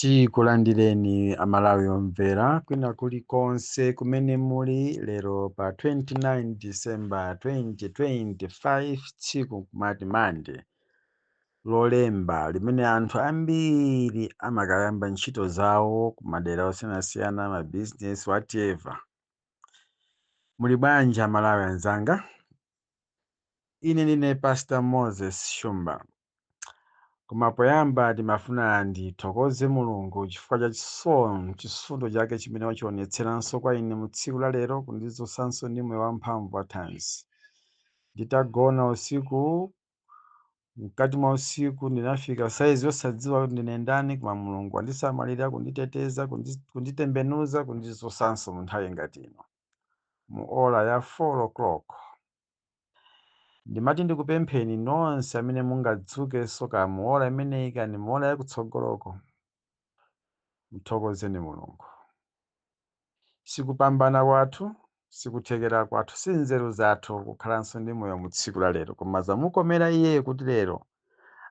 Tikulandireni Amalawi omvera kwina kulikonse kumene muli lero pa 29 December 2025, tsiku kumati Mande, Lolemba limene anthu ambiri amakayamba ntchito zawo kumadera osiyanasiyana, mabizinesi, whatever. Muli bwanji Amalawi anzanga? Ine ndine Pastor Moses Shumba. Koma poyamba ndimafuna ndithokoze Mulungu chifukwa cha chisomo, chifundo chake chimene wachionetseranso kwa ine mu tsiku la lero, kundidzutsanso ndi moyo wamphamvu wa thanzi. Nditagona usiku, mkati mwa usiku ndinafika saizi yosadziwa kuti ndine ndani, koma Mulungu wandisamalira, kunditeteza, kunditembenuza, kundidzutsanso mu nthawi ngati ino, mu ola ya 4 o'clock. Ndimati ndikupempheni nonse amene mungadzukenso ka mu ola imeneyi kani mu ola yakutsogoloko, mthokozeni Mulungu. Sikupambana kwathu, sikuthekera kwathu, si nzeru zathu kukhalanso ndi moyo mu tsiku la lero, koma zamukomera iye kuti lero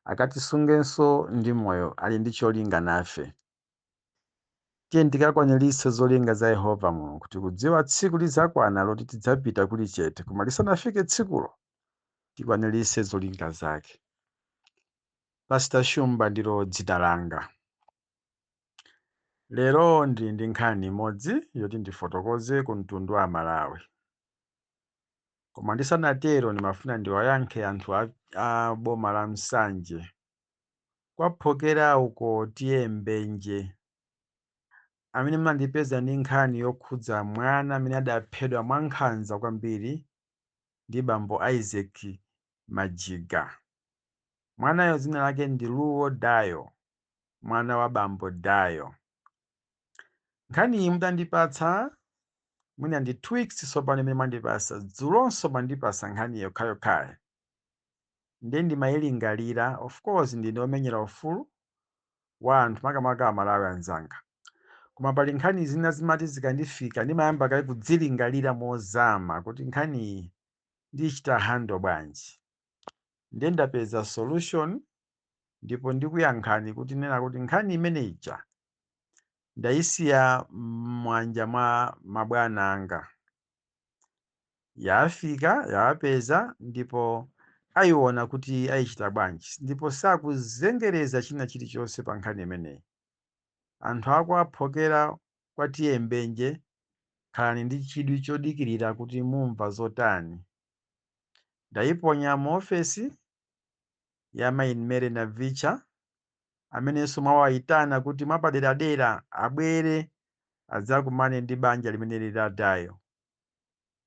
akatisungenso ndi moyo, ali ndi cholinga nafe. Tiye tikakwaniritse zolinga za Yehova Mulungu. Tikudziwa tsiku lidzakwana loti tidzapita kuli chete, koma lisanafike tsikulo tikwaniritse zolinga zake. Pastor Shumba ndilo dzina langa. Lero ndili ndi nkhani imodzi yoti ndifotokoze ku mtundu wa Malawi. Koma ndisanatero, ndimafuna ndiwayankhe anthu a boma la Nsanje, kwaphokera uko T/A Mbenje, amene munandipeza ndi nkhani yokhudza mwana amene adaphedwa mwankhanza kwambiri ndi bambo Isaac Majiga. Mwanayo dzina lake ndi Luwo Dayo, mwana wa bambo Dayo. Nkhani iyi mutandipatsa, mwina ndi 2 weeks tsopano imene mwandipasa, dzulonso mwandipasa nkhani yokhayokhayi, ndiye ndimayilingalira. Of course ndine womenyera ufulu wa anthu, makamaka Amalawi anzanga, koma pali nkhani zina zimati zikandifika ndimayamba kaye kudzilingalira mozama kuti nkhaniyi ndichita handle bwanji. Ndiye ndapeza solution, ndipo ndikuyankhani kuti nena kuti nkhani imene ija ndayisiya m'mwanja mwa mabwana anga. Yafika, yawapeza, ndipo ayiona kuti ayichita bwanji, ndipo sakuzengereza china chilichonse pa nkhani imeneyi. Anthu akuaphokera kwa T/A Mbenje, khalani ndi chidwi chodikirira kuti mumva zotani. Ndayiponya mu ofesi ya Mayi Mary Navicha, amenenso mwawayitana kuti mwapaderadera abwere adzakumane ndi banja limene liladayo.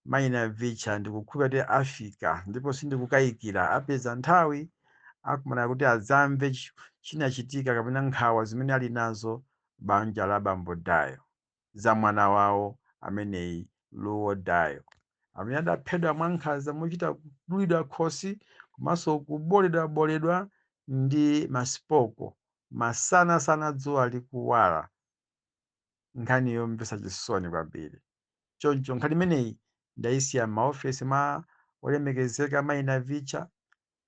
Mayi Navicha, ndikukhulupirira kuti afika, ndipo sindikukayikira apeza nthawi akumana kuti adzamve chinachitika kapena nkhawa zimene ali nazo banja la bambo Dayo za mwana wawo ameneyi Luwo Dayo, amene adaphedwa mwankhanza mochita kudulidwa khosi komanso kuboledwaboledwa ndi masipoko masanasana dzuwa likuwala. Nkhani yomvetsa chisoni kwambiri. Choncho nkhani imeneyi ndayisiya m'maofesi mwa olemekezeka Mayi Navicha,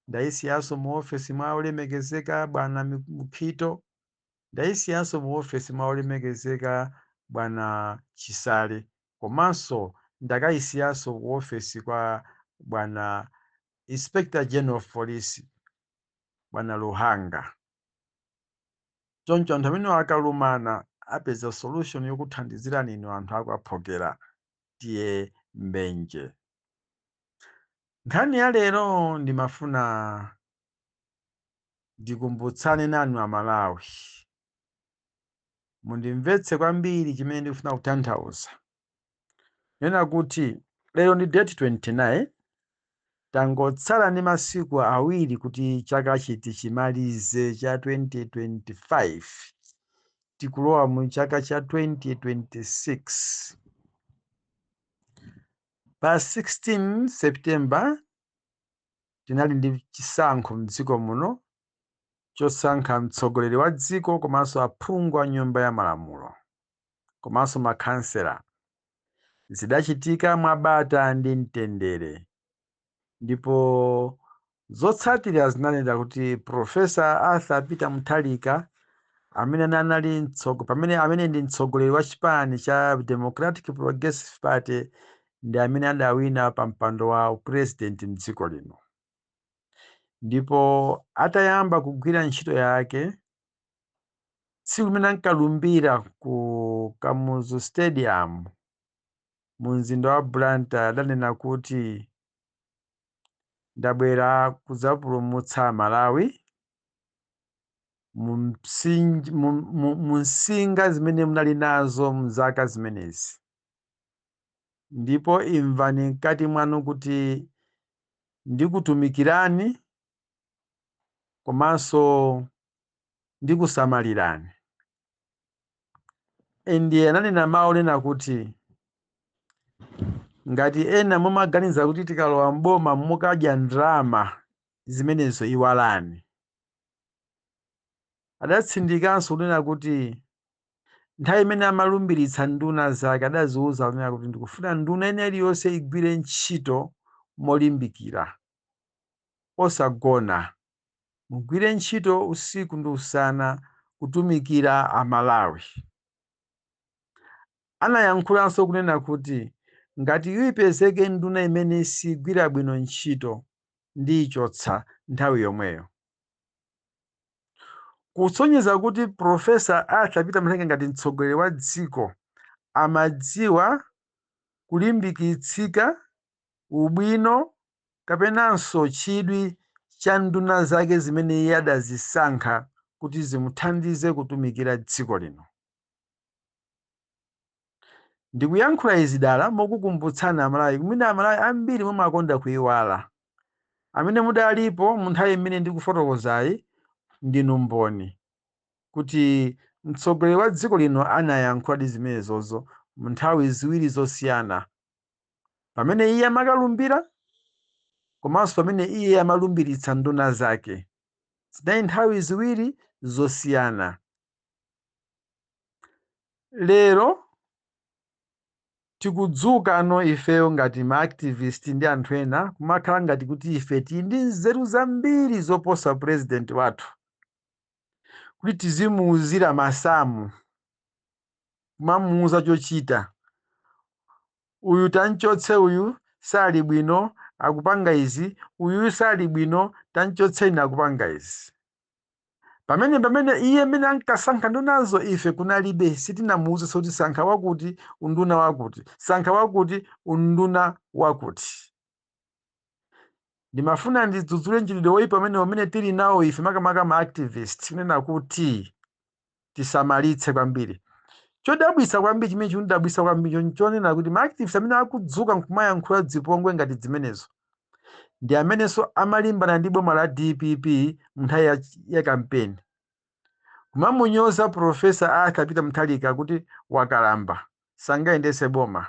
ndayisiyanso mu ofesi mwa olemekezeka bwana Mukhito, ndayisiyanso mu ofesi mwa olemekezeka bwana Chisale, komanso ndakayisiyanso ku ofesi kwa bwana Inspector General of Police, bwana Luhanga. Choncho anthu amene akalumana apeza solution yokuthandizirani inu anthu akuaphokera T/A Mbenje. Nkhani ya lero, ndimafuna ndikumbutsane nanu Amalawi, mundimvetse kwambiri chimene ndikufuna kutanthauza. Nena kuti lero ndi date 29, tangotsala ndi masiku 2 kuti chaka chiti chimalize cha 2025, tikulowa mu chaka cha 2026. Pa 16 September tinali ndi chisankho mdziko muno chosankha mtsogoleri wa dziko komanso aphungu a Nyumba ya Malamulo komanso makhansela. Zidachitika mwabata ndi mtendere, ndipo zotsatira zinanena kuti Professor Arthur Peter Mutharika Amene anali pamene amene ndi mtsogoleri wa chipani cha Democratic Progressive Party ndi amene adawina pa mpando wa president mdziko lino. Ndipo atayamba kugwira ntchito yake, tsiku limene ankalumbira ku Kamuzu Stadium mu mzinda wa Blantyre, adanena kuti, "Ndabwera kudzapulumutsa Malawi mu nsinga zimene munali nazo mzaka zimenezi, ndipo imvani mkati mwanu kuti ndikutumikirani komanso ndikusamalirani." Ndiye ananena mawu onena kuti, "Ngati ena mumaganiza kuti tikalowa mboma mukadya ndalama zimenezo, iwalani." Adatsindikanso kunena kuti nthawi imene amalumbiritsa nduna zake, adaziwuza kunena kuti, "Ndikufuna nduna ina iliyonse igwire ntchito molimbikira, osagona, mugwire ntchito usiku ndi usana kutumikira Amalawi." Anayankhulanso kunena kuti, "Ngati ipezeke nduna imene sigwira bwino ntchito, ndiyichotsa nthawi yomweyo," kusonyeza kuti Professor Arthur Peter Mutharika ngati mtsogoleri wa dziko amadziwa kulimbikitsika, ubwino kapenanso chidwi cha nduna zake zimene iye adazisankha kuti zimuthandize kutumikira dziko lino. Ndikuyankhula izi dala mokukumbutsani Amalawi, kumene Amalawi ambiri mumakonda kuyiwala. Amene mudalipo mu nthawi imene ndikufotokozayi, ndinu mboni kuti mtsogoleri wa dziko lino anayankhuladi zimenezozo mu nthawi ziwiri zosiyana, pamene iye amakalumbira komanso pamene iye amalumbiritsa nduna zake. Zinali nthawi ziwiri zosiyana. Lero tikudzuka ano ifeyo ngati ma activist ndi anthu ena kumakhala ngati kuti ife tili ndi nzeru zambiri zoposa president wathu, kuti tizimuuzira masamu, kumamuuza chochita, uyu tanchotse, uyu sali bwino akupanga izi, uyu sali bwino tanchotseni akupanga izi, pamene iye mmene ankasankha ndunazo ife kunalibe, sitinamuuze kuti sankha wakuti unduna wakuti, sankha wakuti unduna wakuti. Ndimafuna ndidzudzule mchitidwe woyipa umene tili nawo ife, makamaka ma activist, kunena kuti tisamalitse kwambiri. Chodabwisa kwambiri, chimene chikundidabwisa kwambiri, nchonena kuti ma activist amene akudzuka nkumayankhula zipongwe ngati zimenezo ndi amenenso amalimbana ndi boma la DPP mu nthawi ya kampeni, kumamunyoza Professor Arthur Peter Mutharika kuti wakalamba, sangayendese boma,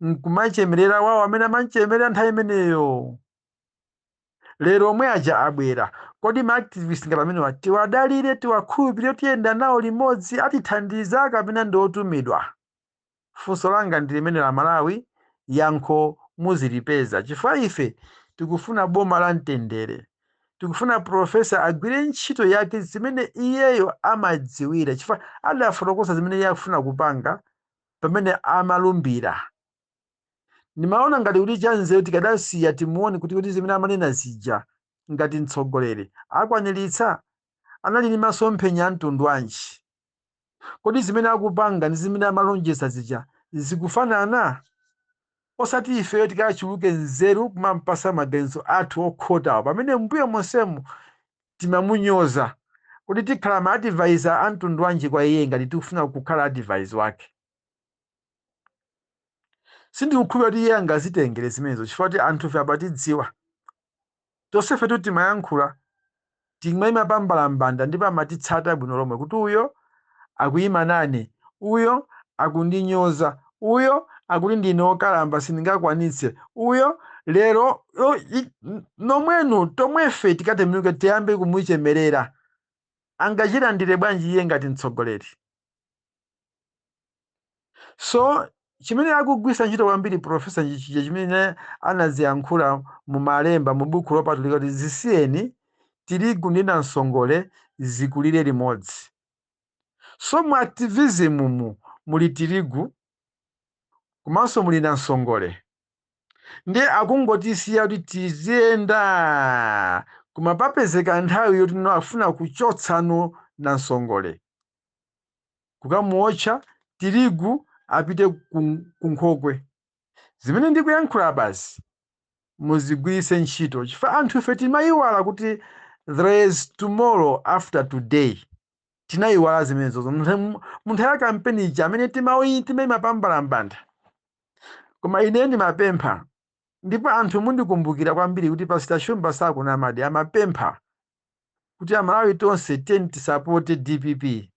nkumachemerera wawo amene amanchemerera nthawi imeneyo. Lero omwe aja abwera. Kodi ma activist ngati amenewa tiwadalire, tiwakhulupirire, tiyenda nawo limodzi, atithandiza, kapena ndi otumidwa? Funso langa ndi limene la Malawi, yankho muzilipeza, chifukwa ife tikufuna boma la mtendere. Tikufuna professor agwire ntchito yake zimene iyeyo amadziwira, chifukwa adafotokoza zimene iye akufuna kupanga pamene amalumbira. Ndimaona ngati kuti chanzeru tikadasiya, timuone kuti zimene amanena zija ngati mtsogoleri akwaniritsa. Anali ndi masomphenya a mtundu wanji? Kodi zimene akupanga ndi zimene amalonjeza zija zikufanana? Osati ifeyo tikachuluke nzeru kumampasa maganizo athu okhotawo pamene mbuyo monsemu timamunyoza. Kodi tikhala ma advisor a mtundu wanji kwa iye ngati tikufuna kukhala advisor wake? Sindikukhulupirira kuti iye angazitengere zimenezo, chifukwa kuti anthufe apatidziwa tonsefe tu timayankhula, timayima pa mbalambanda, ndipo amatitsata bwino lomwe kuti uyo akuyima nane, uyo akundinyoza, uyo akuti ndine wokalamba sindingakwanitse, uyo lero nomwenu tomwefe tikatembenuke tiyambe kumuchemerera, angachilandire bwanji iye ngati mtsogoleri? So chimene akugwisa ntchito kwambiri professor chija chimene anaziyankhula mu malemba, mu buku lopatulika, kuti zisiyeni tirigu ndi namsongole zikulire limodzi. So mu activism mu muli tirigu komanso muli namsongole, ndiye akungotisiya kuti tiziyenda, koma papezeka nthawi yoti no afuna kuchotsano namsongole, kukamuotcha tirigu apite ku nkhokwe. Zimene ndikuyankhula basi muzigwiritse ntchito, chifukwa anthu ife timayiwala kuti there is tomorrow after today. Tinayiwala zimenezozo mu nthawi ya kampeni ija amene timayima pambalambanda. Koma ine ndimapempha, ndipo anthu mundikumbukira kwambiri kuti Pastor Shumba sakunamadi, amapempha kuti Amalawi tonse tiyeni tisapote DPP,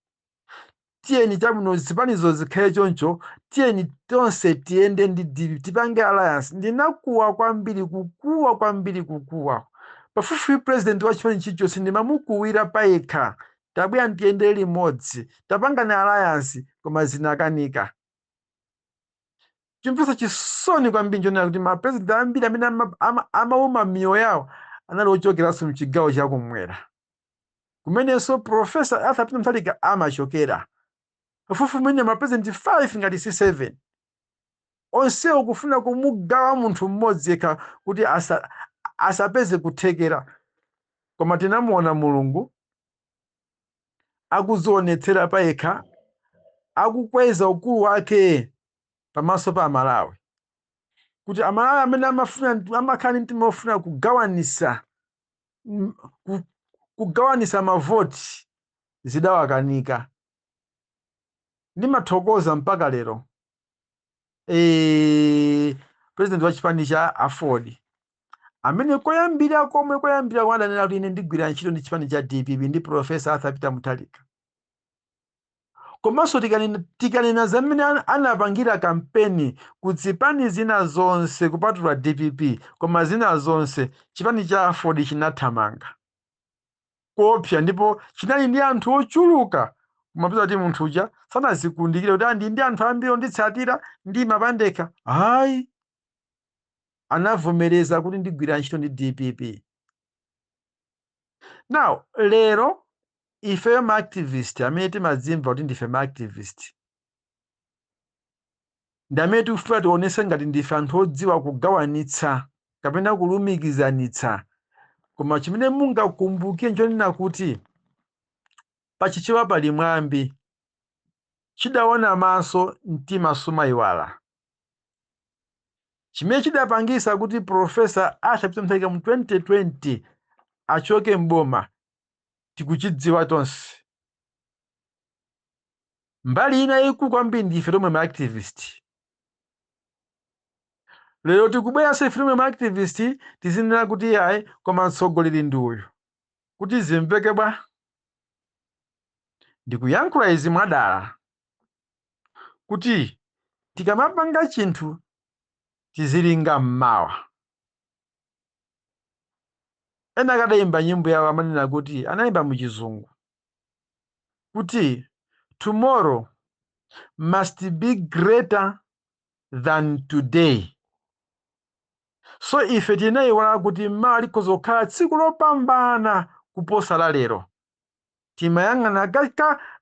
tiyeni chabwino zipanizo zikhale choncho, tiyeni tonse tiyende ndi DPP, tipange alliance. Ndinakuwa kwambiri, kukuwa kwambiri, kukuwa pafupifupi president wa chipani chilichonse ndimamukuwira payekha, tabwera tiyendere limodzi, tapangani alliance, koma zinakanika. Chimvetsa chisoni kwambiri nchonena kuti mapresident ambiri amene amauma miyoyo yawo anali ochokeranso mchigawo chakumwera, kumenenso Professor Arthur Peter Mutharika amachokera. Pafupifupi mwina mapresident 5 ngati si 7 onsewo kufuna kumugawa munthu mmodzi yekha kuti asapeze kuthekera. Koma tinamuona Mulungu akuzionetsera payekha, akukweza ukulu wake pamaso pa Amalawi, kuti Amalawi amene amakhala ndi mtima ofuna kugawanisa mavoti zidawakanika. Ndimathokoza mpaka lero president wa chipani cha AFORD amene koyambira komwe koyambira komwe adanena kuti ine ndigwira ntchito ndi chipani cha DPP ndi Professor Arthur Peter Mutharika. Komanso tikanena zamene anapangira kampeni ku zipani zina zonse kupatula DPP, koma zina zonse chipani cha AFORD chinathamanga kuopsa ndipo chinali ndi anthu ochuluka. Kumapeza kuti munthu uja sanazikundikire kuti andi ndi anthu ambiri onditsatira ndi mapandekha, hayi, anavomereza kuti ndigwira ntchito ndi DPP. Now lero ifeyo ma activist amene timadzimva kuti ndife ma activist ndi amene tikufuna tionese ngati ndife anthu odziwa kugawanitsa kapena kulumikizanitsa. Koma chimene mungakumbuke nchonena kuti pachichewa pali mwambi, chidaona maso mtima sumayiwala. Chimene chidapangisa kuti Professor Arthur Peter Mutharika mu 2020 achoke mboma tikuchidziwa tonse. Mbali ina yayikulu kwambiri ndife tomwe ma activist. Lero tikubweranso ife tomwe ma activist tizinena kuti ayi, koma mtsogoleri ndi uyu, kuti zimveke bwa. Ndikuyankhula izi mwadala kuti tikamapanga chinthu tizilinga mmawa. Ena akadayimba nyimbo yawo amanena kuti, anayimba muchizungu kuti tomorrow must be greater than today. So ife tinayiwala kuti mawa likhoza kukhala tsiku lopambana kuposa la lero. Timayang'ana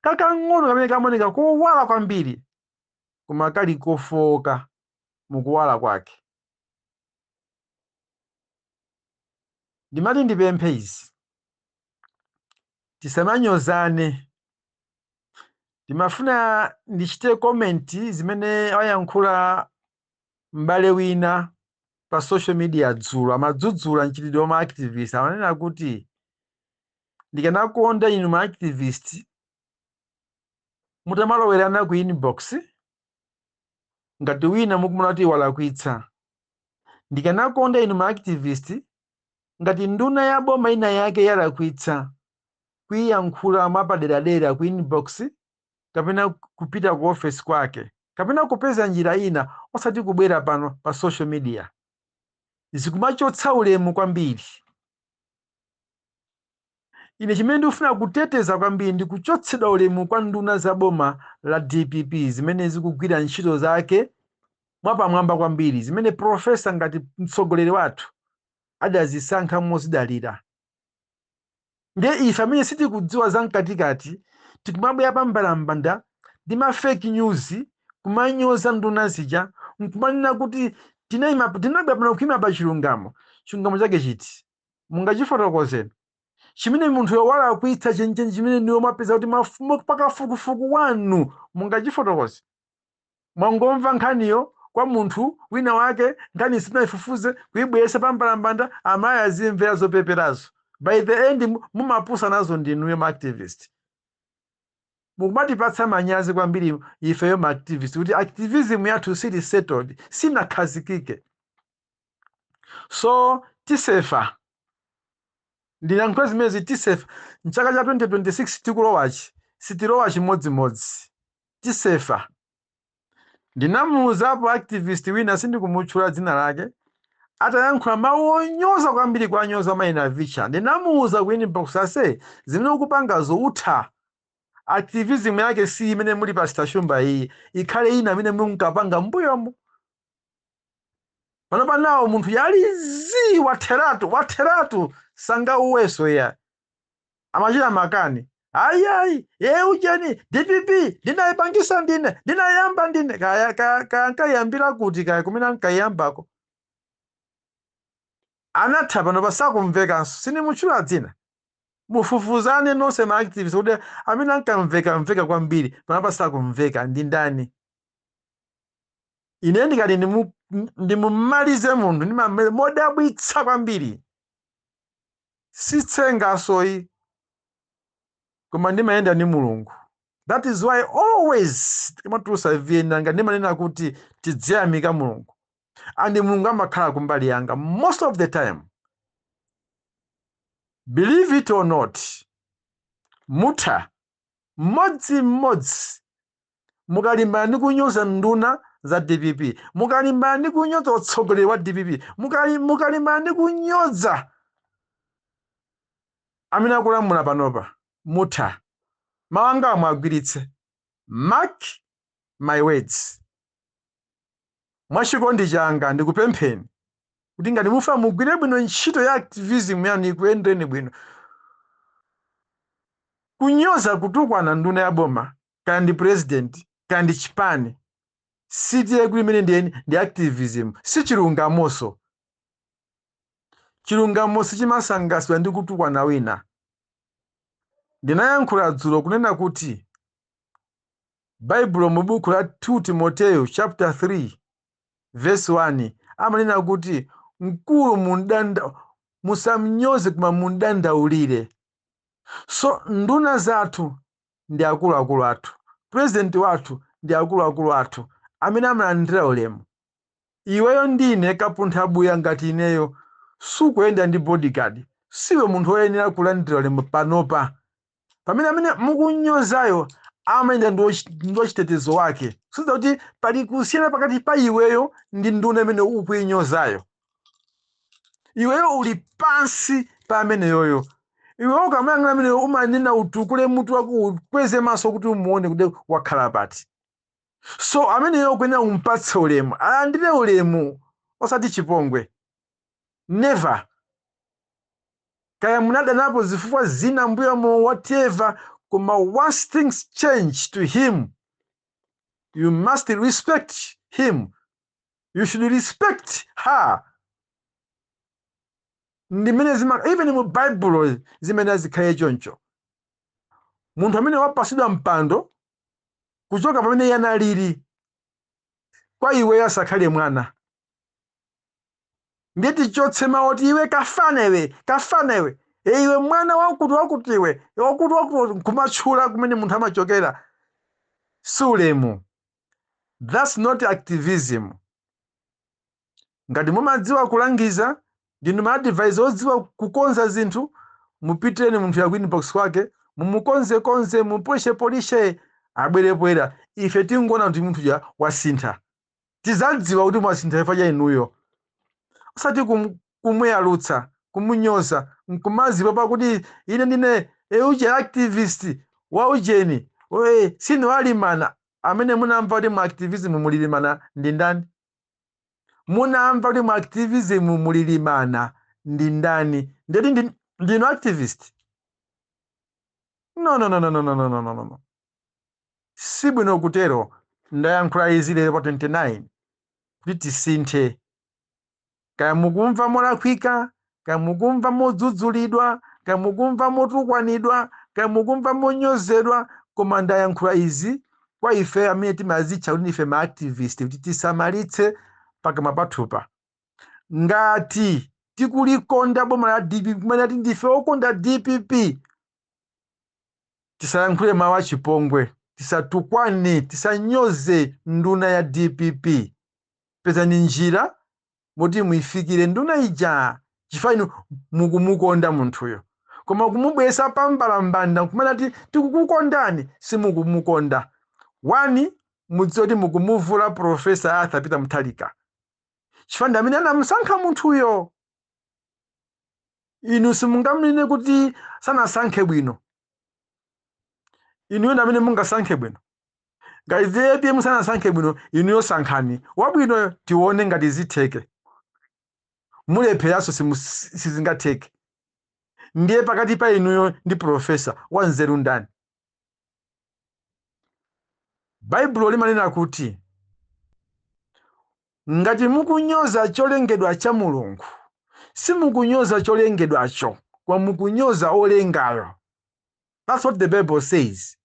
kakang'ono kamene kamaoneka kowala kwambiri koma kali kofowoka mukuwala kwake. Ndimati ndipemphe izi, tisamanyozane. Ndimafuna ndichite comment zimene wayankhula m'bale wina pa social media dzulo, amadzudzula mchitidwe wa ma activist. Amanena kuti ndikanakonda inu ma activist mutamalowerana ku inbox ngati wina mukumona kuti walakwitsa. Ndikanakonda inu ma activist ngati nduna ya boma ina yake yalakwitsa, kuiyankhula mwapaderadera ku inbox kapena kupita ku office kwake kapena kupeza njira ina, osati kubwera pano pa social media. Zikumachotsa ulemu kwambiri. Ine chimene ndikufuna kuteteza kwambiri ndi kuchotsedwa ulemu kwa nduna za boma la DPP zimene zikugwira ntchito zake mwapamwamba kwambiri, zimene professor ngati mtsogoleri wathu adazisankha mozidalira. Ndiye ife amene sitikudziwa zamkatikati Tikumabwera pa mbalambanda ndi ma fake news, kumanyoza nduna zija, nkumanena kuti tinabwera pano kuima pa chilungamo. Chilungamo chake chiti? Mungachifotokozeni chimene munthu walakwitsa chenicheni, chimene niwo mwapeza kuti pakafukufuku wanu mungachifotokoze? Mwangomva nkhaniyo kwa munthu wina wake, nkhani sinayifufuze, kuyibweresa pa mbalambanda, amayi azimvera zopeperazo. By the end mumapusa nazo ndinuyo ma activist. Mukumatipatsa manyazi kwambiri ifeyo ma activist, kuti activism yathu sili settled, sinakhazikike. So tisefa, ndinayankhula zimezi, tisefa mchaka cha 2026 tikulowachi, sitilowa chimodzimodzi, tisefa. Ndinamuuzapo activist wina, sindikumutchula dzina lake, atayankhula mawu onyoza kwambiri, kwanyoza mayi Navicha, ndinamuuza ku inbox, "Ase, zimene ukupangazo utha. Activism yake si imene muli pa Shumba iyi, ikhale ina imene munkapanga mbuyomu." Pano panawo munthu yalizi, watheratu, watheratu, sangauweso ya amachita makani. Ayi ayi, ye ujeni DPP ndinayipangisa ndine, ndinayamba ndine, kaya kaya kaya ankayambira kuti, kaya kumene ankayambako, anatha. Pano pasakumvekanso, sindimutchula dzina. Mufufuzane nonse ma activist kuti amene ankamveka mveka kwambiri, pano pasakumveka ndi ndani. Ine ndikati ndimumalize munthu, ndimamaliza modabwitsa kwambiri, sitsengasoyi, koma ndimayenda ndi Mulungu. That is why always timatulusa vn, ndimanena kuti tidziyamika Mulungu, and Mulungu amakhala kumbali yanga most of the time. Believe it or not, mutha mmodzimmodzi mukalimbana ndi kunyoza nduna za DPP, mukalimbana ndi kunyoza utsogoleri wa DPP, mukalimbana ndi kunyoza amene akulamula panopa, mutha. Mawu anga mwagwiritse, mark my words. Mwachikondi changa ndikupempheni kuti ngati mufa mugwire bwino ntchito ya activism yanu, ikuyendeni bwino, kunyoza, kutukwana nduna ya boma, kaya ndi president, kaya ndi chipani, sitiye kuti imene ndi activism. Si chilungamoso. Chilungamo sichimasangalatsidwa ndi kutukwana wina. Ndinayankhula dzulo kunena kuti Baibulo mu buku la 2 Timoteyo chapter 3 verse 1 amanena kuti mkulu mundanda musamnyoze, koma mundandaulire. So nduna zathu ndi akuluakulu athu, president wathu ndi akuluakulu athu amene amalandira ulemu. Iweyo ndine kapuntha buya ngati ineyo, sukuyenda ndi bodyguard, siwe munthu woyenera kulandira ulemu panopa, pamene amene mukunyozayo amayenda ndi wachitetezo wake. Siza kuti pali kusiyana pakati pa iweyo ndi nduna imene ukuyinyozayo. Iweyo uli pansi pa ameneyoyo. Iweyo ukamayang'ana ameneyo, umanena utukule mutu wako, ukweze maso kuti umuone kuti wakhala pati. So ameneyo ukuyenera umpatse ulemu, alandire ulemu, osati chipongwe, never. Kaya munadanapo zifukwa zina mbuyomo, whatever, koma once things change to him, you must respect him, you should respect her. Ndimene zima even mu Baibulo zimene zikhale choncho. Munthu amene wapasidwa mpando kuchoka pamene iye analili, kwa iwe asakhale mwana. Ndiye tichotse mawu oti iwe kafana, iwe kafana, iwe. E, iwe mwana wakuti wakuti, iwe wakuti wakuti, kumatchula kumene munthu amachokera, si ulemu. That's not activism. Ngati mumadziwa kulangiza, ndinu ma advisor odziwa kukonza zinthu, mupitireni munthu ya ku inbox kwake, mumukonzekonze, mupolishepolishe, abwere poyera. Ife tingoona kuti munthu ja wasintha, tizadziwa kuti mwasintha chifukwa cha inuyo, osati kumuyalutsa, kumunyoza, nkumazipa pakuti ine ndine euje activist wa ujeni, oe siniwalimana. Amene munamva kuti mu activism mulilimana ndi ndani? Munamva kuti mu activism mulilimana ndi ndani? Ndeti ndinu activist? No, no, no, no, no, no, no, no, no, no. Sibwino kutero. Ndayankhula izi lero pa 29 kuti tisinthe. Kaya mukumva molakwika, kaya mukumva modzudzulidwa, kaya mukumva motukwanidwa, kaya mukumva monyozedwa, koma ndayankhula izi kwa ife amene timazitcha kuti ndife ma activist, kuti tisamalitse pakamwa pathupa. Ngati tikulikonda boma la DPP, kumene ati ndife okonda DPP, tisayankhule mawu achipongwe, tisatukwane, tisanyoze nduna ya DPP. Pezani njira moti muifikire nduna ija, chifukwa inu mukumukonda munthuyo. Koma kumubwesa pambalambanda kumene ati tikukukondani, simukumukonda. One, mudziwe kuti mukumuvula Professor Arthur Peter Mutharika, chifukwa ndi amene anamusankha munthuyo. Inu simungamene kuti sanasankhe bwino, inuyo ndi amene mungasankhe bwino. Ngati APM sanasankhe bwino, inuyo sankhani wabwinoyo, tione ngati zitheke. Mulepheranso, sizingatheke. Ndiye pakati pa inuyo ndi professor, wanzeru ndani? Baibulo limanena kuti ngati mukunyoza cholengedwa cha Mulungu, simukunyoza cholengedwacho, koma mukunyoza olengayo. That's what the Bible says.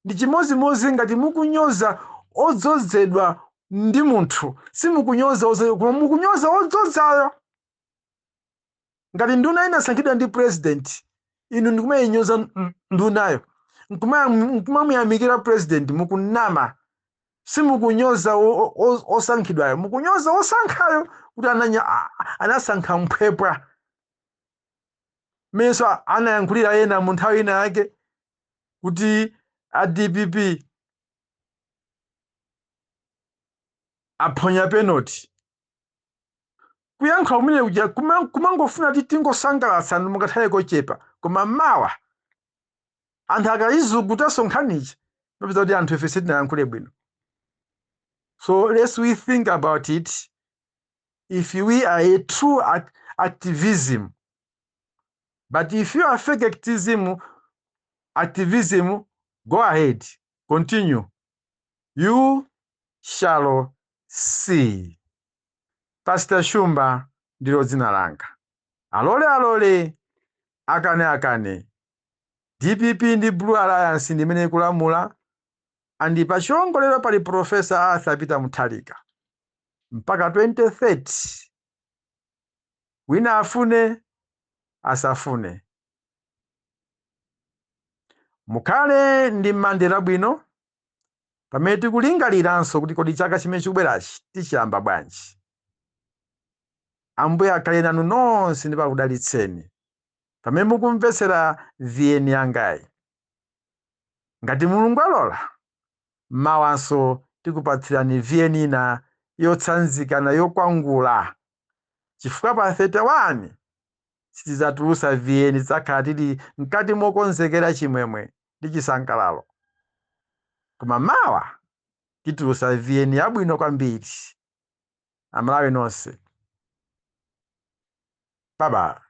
Ndi chimozimozi ngati mukunyoza odzozedwa ndi munthu, simukunyoza odzozedwa, koma mukunyoza odzodzayo. Ngati nduna inasankhidwa ndi president, inu ndikumayinyoza ndunayo, nkumamuyamikira president, mukunama. Simukunyoza osankhidwayo, mukunyoza osankhayo kuti anasankha mphwepwa. Mmenso anayankhulira ena mu nthawi ina yake kuti a DPP aphonya penalty, kuyankhula kumene kuja kumangofuna kuti tingosangalatsa anthu mukathawe kochepa, koma mawa anthu akayizukutanso nkhanichi, mapeza kuti anthu ife sitinayankhule bwino. So let's we think about it if we are a true activism. But if you are fake activism, go ahead, continue, you shall see. Pastor Shumba ndilo dzina langa. Alole alole, akane akane, DPP ndi Blue Alliance ndimene ikulamula, and pachiongolero pali Professor Arthur Peter Mutharika mpaka 2030, wina afune asafune. Mukhale ndi Mande labwino pamene tikulingaliranso kuti kodi chaka chimene chikubwerachi tichiyamba bwanji. Ambuye akhale nanu nonse ndipo akudalitseni pamene mukumvetsera VN yangayi. Ngati Mulungu alola, mawanso tikupatsirani VN ina yotsanzikana, yokwangula, chifukwa pa 31 sitidzatulusa VN, tidzakhala tili mkati mokonzekera chimwemwe ndi chisangalalo. Koma mawa titulusa VN yabwino kwambiri. Amalawi nonse, bye bye.